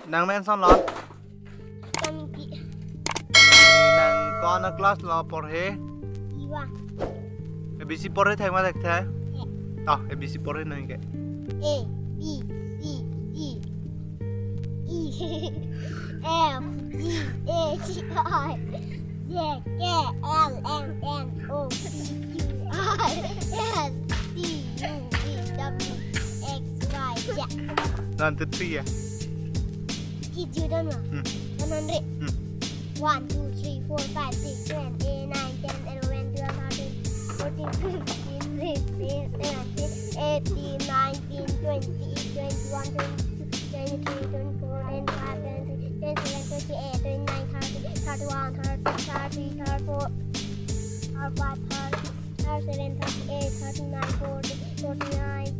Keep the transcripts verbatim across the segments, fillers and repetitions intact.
Nang men ason lo? Kami pi. Nang ko-an a class lo porhe? Iwa. A B C porhe thek ma thekthe? He. To, A B C porhe nang ke. A, B, C, D, E, F, G, H, I, J, K, L, M, N, O, P, Q, R, S, T, U, V, W, X, Y, Z. One, two, three, ya. Kitu dong lah. Hmm. One hundred. Hmm. One, two, three, four, five, six, seven, eight, nine, ten, eleven, twelve, thirteen, fourteen, fifteen, sixteen, seventeen, eighteen, nineteen, twenty, twenty-one, twenty-two, twenty-three, twenty-four, twenty-five, twenty-six, twenty-seven, twenty-eight, twenty-nine, thirty, thirty-one, thirty, thirty, thirty-four, thirty-five, thirty-six, thirty-seven, thirty-eight, thirty-nine, forty, forty-nine,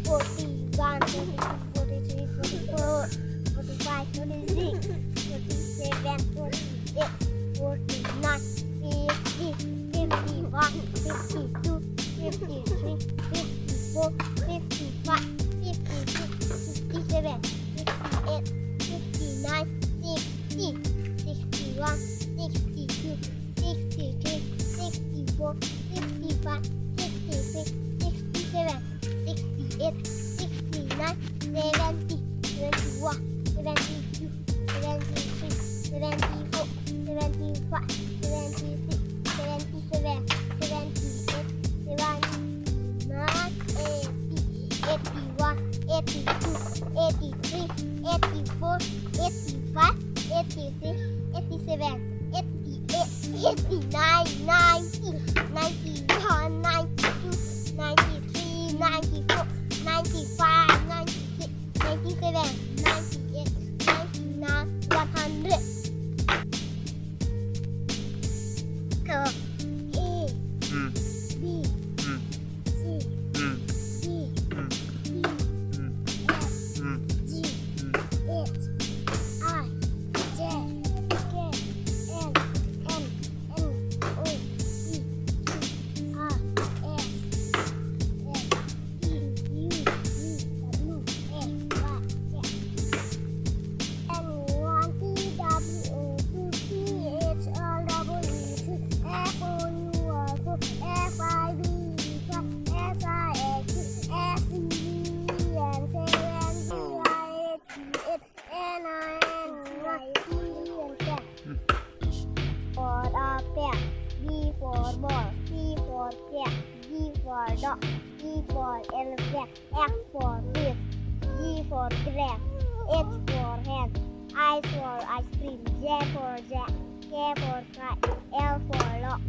forty-one, forty-two, forty-three, forty-four, forty-five, forty-six, forty-seven, forty-eight, forty-nine, fifty, fifty-one, fifty-two, fifty-three, fifty-four, fifty-five, fifty-six, fifty-seven, fifty-eight, fifty-nine, sixty, sixty-one, sixty-two, sixty-three, sixty-four, sixty-five, sixty-six, sixty-seven, sixty-eight, sixty-nine, seventy, seventy-one, seventy-two, seventy-three, seventy-four, seventy-five, seventy-six, seventy-seven, seventy-eight, seventy-nine, eighty, eighty-one, eighty-two, eighty-three, eighty-four, eighty-five, eighty-six, eighty-seven, eighty-eight, eighty-nine, ninety, ninety-one, ninety-two, ninety-three, ninety-four, ninety-five, ninety-six, ninety-seven, ninety-eight, ninety-nine, one hundred. Ke A, Hmm. B, Hmm. C, Hmm. D, Hmm. E, Hmm. F, Hmm. G, Hmm. H, I, J, K, L, M, N, O, P, Q, R, S, T, U, V, W, X, Y, Z. N, one, T, W, O, two, P, H, R, W, X, F, O, U, R, four, F, I, V, V, five, S, I, X, six, S, T, V, V, N, seven, V, Y, H, P, eight, N, I, N, Y, P, N, ten. For apple, B for ball, C for cat, D for dog, E for elephant, F for fish, G for giraffe, H for hen, I for ice cream, J for jet, K for kite, L for log,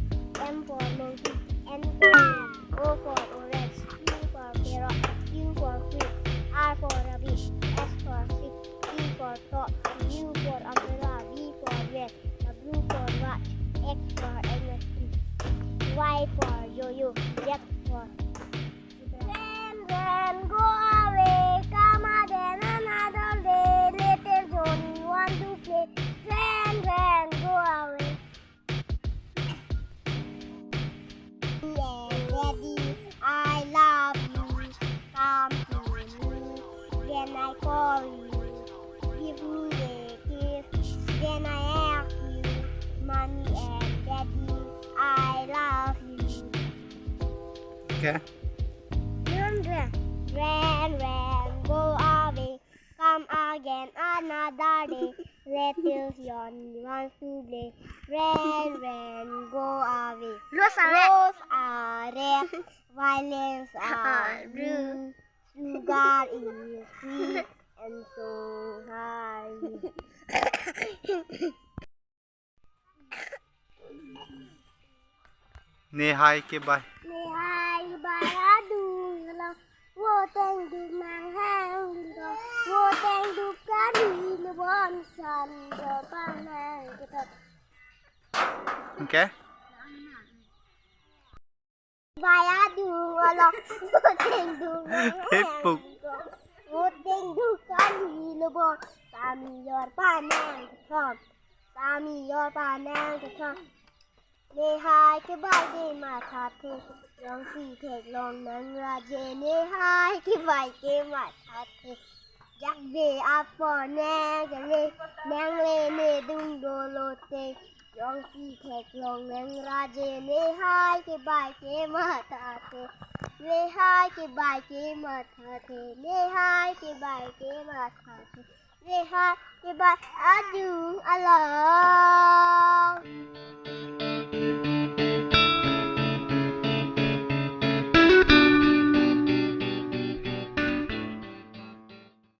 M for monkey, N for nest, O for orange, P for parrot, Q for queen, R for rabbit, S for sheep, T for top, U for umbrella, V for van, W for watch, X for X, Y for yo-yo, Z for Rain, rain, go away, come again another day. Little Johnny want to play. Rain, rain, go away. Mommy and Daddy, I love you. Come to me when I call you. Give me a kiss when I ask you. Mommy and Daddy, I love you. Okay. Rain, rain, rain, rain, go away. Come again another day. Little Johnny wants to play. Rain, rain, go away. Rose are red. Rose are red. Violets are blue. Sugar is sweet and so are you. Nehai kebai. Nehai kebai adung lo. Voteng duk nang hang ding dong. Voteng duk kali lo bon san do panang ketok. Okay. Kebai adung lo. Voteng duk nang hang ding dong. Hepuk. Voteng duk kali lo bon. Sami yor panang ketok. Sami yor panang ketok. Nehai kebai kemathathe, jongsi theklong nang raje, nehai kebai kemathathe. Jakbe apor neng kele, neng le nedung dolo te. Jongsi theklong neng raje, ne hai kebai kematha te. Ne hai kebai kematha te. Ne hai kebai kematha te. Ne hai kebai ajung alam.